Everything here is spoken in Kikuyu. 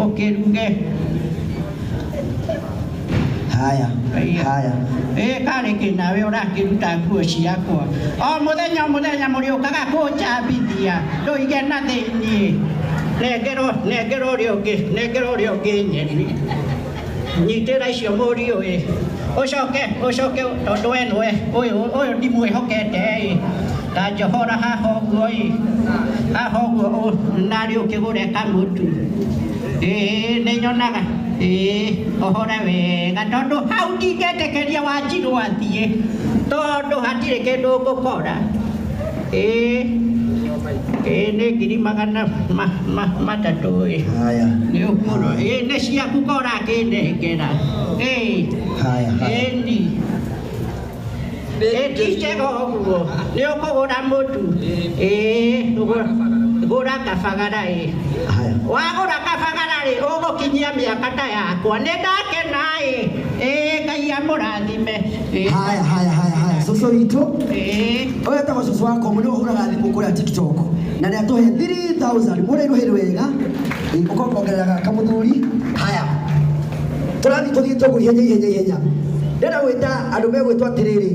Ũkĩruge. Haya. Ĩĩ. Haya. Ĩĩ, karĩ kĩ nawe ũrakĩruta nguo ciakwa o mũthenya o mũthenya, mũrĩũkaga kũnjambithia ndũige na thĩiniĩ. Nengerwo, nengerwo ũrĩa ũngĩ, nengerwo ũrĩa ũngĩ. Nyeni nyitĩra icio, mũriũ. Ĩ, ũcoke, ũcoke, tondũ we nĩwe ũyũ, ũyũ ndimwĩhokete. Ĩ, ta njohora haha ũguo. Ĩ, haha ũguo narĩ ũkĩgũre kamũtu. Ĩĩ, nĩ nyonaga. Ĩĩ, ũhore wega, tondũ hau ndingĩtĩkĩria Wanjirũ athiĩ, tondũ hatirĩ kĩndũ ngũkora. Ĩĩ, ĩĩ, nĩ 300,000. Ĩ. Haya. Nĩ ũguo. Ĩĩ, nĩ ciaku ko ũrakĩnengera? Ĩĩ. Haya, haya. Ĩni, ĩ, ti njega ũguo. Nĩ ũkũgũra mũtu? Ĩĩ, gũra kabagara. Ĩ. Haya. Wagũra kabagara rĩ, ũgũkinyia mĩaka ta yakwa. Nĩ ndakena. Ĩ, ĩ, Ngai amũrathime. Ĩ. Haya, haya, haya, haya, cũcũ witũ. Ĩ. Ũyũ etagwo cũcũ wa Komu, nĩwe ũhũraga thimũ kũrĩa TikTok na nĩ atũhe 3000. Mũrĩ rũhĩ rwega ũkongerera gaka mũthuri. Haya, tũrathiĩ tũthiĩte ũguo ihenya, ihenya, ihenya. Ndĩrenda gwĩta andũ megwĩtwo atĩrĩrĩ.